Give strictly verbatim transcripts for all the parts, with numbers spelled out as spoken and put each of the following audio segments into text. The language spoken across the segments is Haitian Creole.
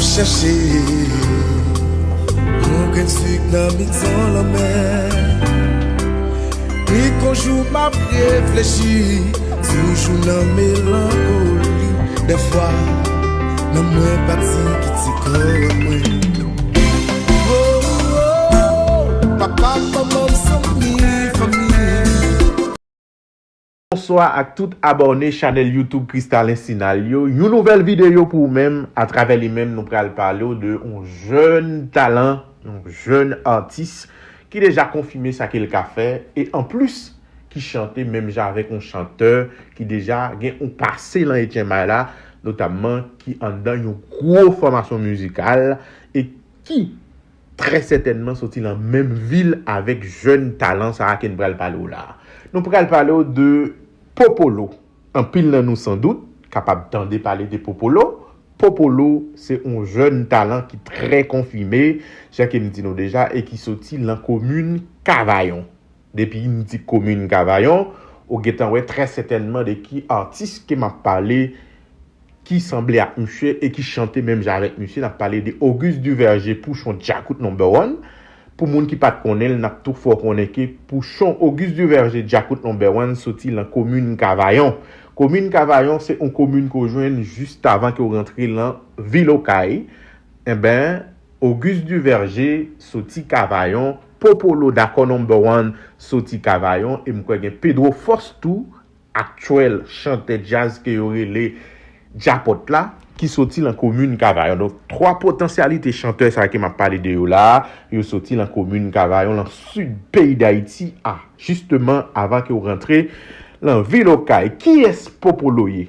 Chèche yon grenn sik nan mitan lanmè. Nik yon jou m ap reflechi, toujou nan melankoli. Dèfwa, nan mwen pati kite kò mwen. Oh, oh, papa, manman, zanmi, fanmi. Bonswa ak tout abòne chanèl YouTube Kristalin Sinal yo. Yon nouvèl videyo pou ou menm. Atravè li menm, nou pral pale w de yon jèn talan, yon jèn atis ki deja konfime sa ke l ka fè, e anplis, ki chante menm jan avèk yon chantè ki deja gen yon pase lan H M I la, notamman ki anndan yon gwo fòmasyon mizikal, e ki trè sètènman soti lan menm vil avèk jèn talan sa a ke n pral pale w la a. Nou pral pale w de Popolo. Anpil nan nou, sandout, kapab tande pale de Popolo. Popolo se yon jèn talan ki trè konfime, jan ke m di nou deja, e ki soti lan komin Kavayon. Depi m di komin Kavayon, ou gentan wè trè sètènman de ki atis ke m ap pale, ki sanble ak misye e ki chante menm jan avèk misye. N ap pale de Auguste Duverger, Pouchon Djakout Number One. Pou moun ki pa t konnen l, n ap tou fè w konnen ke Pouchon Auguste Duverger, Djakout Number One, soti lan komin Kavayon. Komin Kavayon se yon komin ke w jwenn jis avan ke w rantre lan vil Okay. Enben, Auguste Duverger soti Kavayon, Popolo Dakò Number One soti Kavayon, e m kwè gen Pedro Fòs tou, aktyèl chantè djaz ke yo rele Djapòt la, ki soti lan komin Kavayon. Donk, twa potansyalite chantè sa ke m ap pale de yo la a, yo soti lan komin Kavayon, lan sid peyi Dayiti a, jisteman avan ke w rantre lan vil Okay. Kiyès Popolo ye?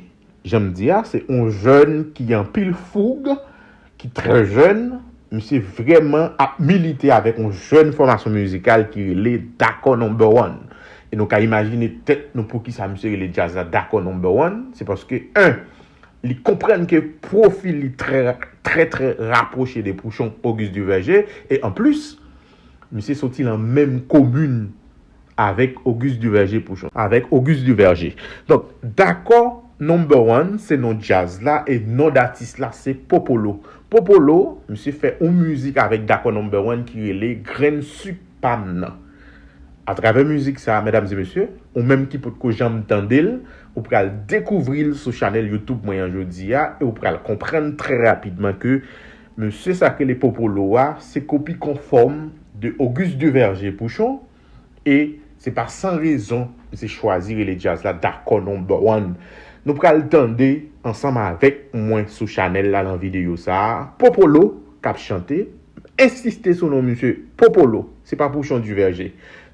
Jan m di a, se yon jèn ki anpil foug, ki trè jèn. Misye vrèman ap milite avèk yon jèn fòmasyon mizikal ki rele Dakò Number One. E nou ka imajine tèt nou poukisa misye rele djaz la Dakò Number One. Se paske, en, li konprann ke pwofil li trè, trè, trè rapwoche de Pouchon Auguste Duverger. E anplis, misye soti lan menm komin avèk Auguste Duverger Pouchon. Avèk Auguste Duverger. Donk, Dakò Number One se non djaz la e non datis la se Popolo. Popolo, misye fè yon mizik avèk Dakò Number One ki rele Grenn Sik Pa M nan. Atravè mizik sa a, medam e mesye, ou menm ki potko janm tande l, ou pral dekouvri l sou chanèl YouTube mwen an jodi a, e ou pral konprann trè rapidman ke mesye sa k rele Popolo a, se kopi konfòm de Auguste Duverger Pouchon, e se pa san rezon misye chwazi rele djaz la Dakò Number One. Nou pral tande ansanm avèk mwen sou chanèl la lan videyo sa a, Popolo k ap chante, ensiste sou non misye Popolo, se pa Pouchon Duverger.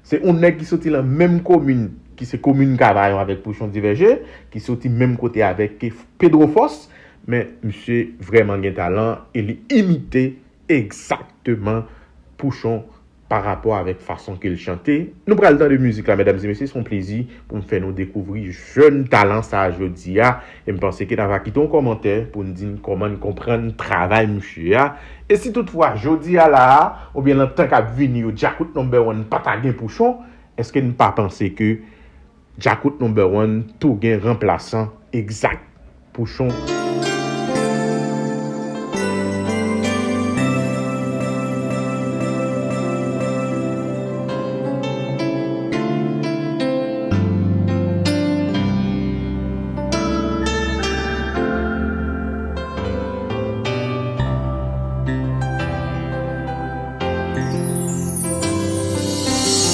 Se yon nèg ki soti lan menm komin, ki se komin Kavayon avèk Pouchon Duverger, ki soti menm kote avèk Pedro Fòs, men misye vrèman gen talan e li imite egzakteman Pouchon pa rapò avèk fason ke l chante. Nou pral tande mizik la, medam e mesye, se yon plezi pou m fè nou dekouvri jèn talan sa a jodi a. E m panse ke n ava kite yon kòmantè pou n di n kòman n konprann travay misye a. E si toutfwa, jodi a la a, oubyen lan tan k ap vini yo, Djakout Number One pa ta gen Pouchon, èske n pa panse ke Djakout Number One tou gen ranplasan egzak Pouchon?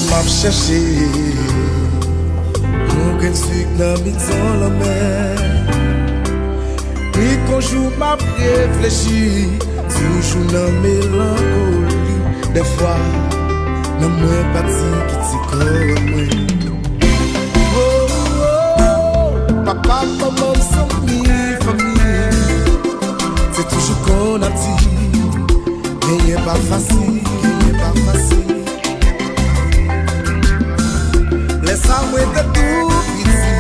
M ap chèche yon grenn sik nan mitan lanmè. Nik yon jou m ap reflechi, toujou nan melankoli. Dèfwa, nan mwen pati kite kò mwen. Oh, oh, papa, manman, zanmi, fanmi, se toujou konn ap di, genyen pa fasil, genyen pa fasil. Lè sa mwen te tou piti,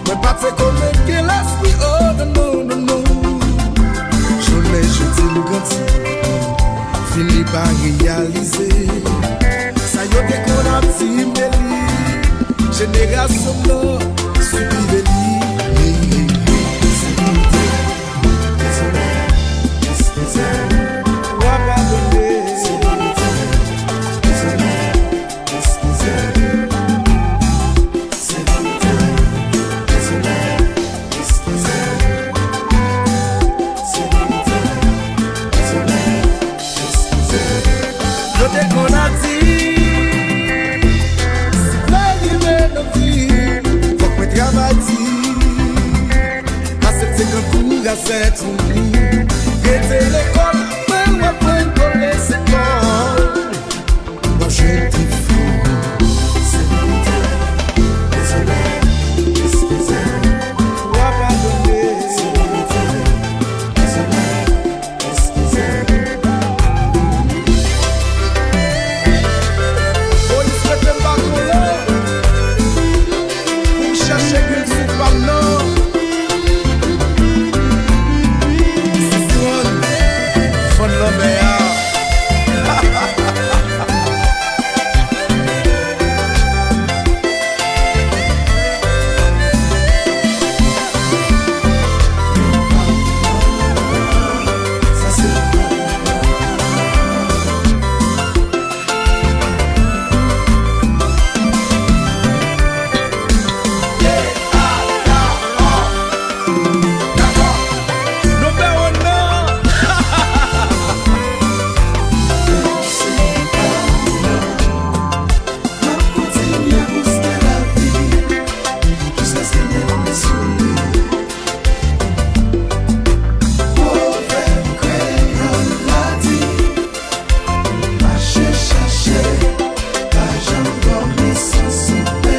mwen pa te konnen ke lespri, oh, non, non, non, non. Jounen jodi m grandi, fini pa reyalize sa yo te konn ap di m de li. Jenerasyon m nan sibi de li. Hey, hey, hey, se pou te, dezole, dezole. Sèt ou li, rete lekòl, mwen w ap mwen kole se kòl. Manje te fou, se mwen te, dezole, eskize, w a padone, se mwen te, dezole, eskize. Polis rete m pa kole. Pou m chache grenn souf pa m nan. Siswann, fann lanmè a. Sa se Mache chache, pa janm dòmi san soupe.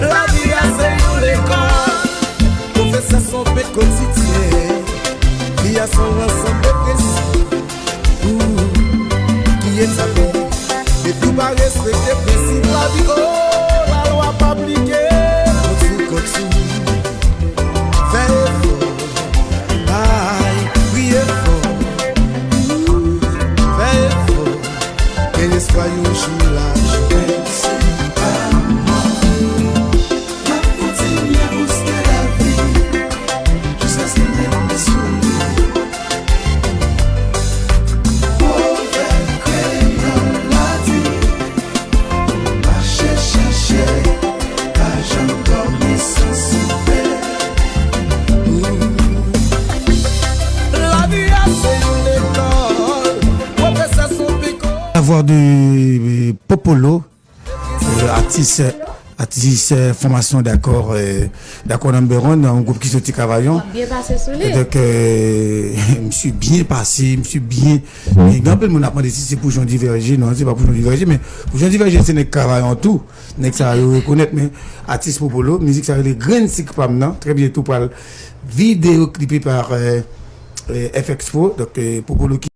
Lavi a se yon lekòl, pwofesè se yon pèt kotidyen. Vi a se yon ansanm de prensip ki etabi. Depi w pa respekte prensip lavi, o, lalwa p aplike. Kont ou, kont ou. Fè efò, ay, priye fò. Fè efò, gen espwa yon jou l a jwenn. M ap kontinye bouske lavi jiskaske m mete sou li. Pwovèb kreyòl la di, mache chache, pa janm dòmi san soupe. Lavi a se yon lekòl, pwofesè se yon pikò. La voix de, euh, Popolo, euh, atis, atis, euh, fòmasyon Dakò, euh, Dakò Number One, yon gwoup ki soti Kavayon. W ap byen pase sou li. Donk, euh, misye byen pase, misye byen. E gen anpil moun ap mande si se pou Jean Diverger. Non, se pa pou Jean Diverger, men pou Jean Diverger, se nèg Kavayon tou. Nèg sa yo rekonèt, men atis Popolo, mizik sa rele Grenn Sik Pa M nan. Trè byento pral videyo klipe pa, euh, euh, F X Pro. Donk, euh, Popolo ki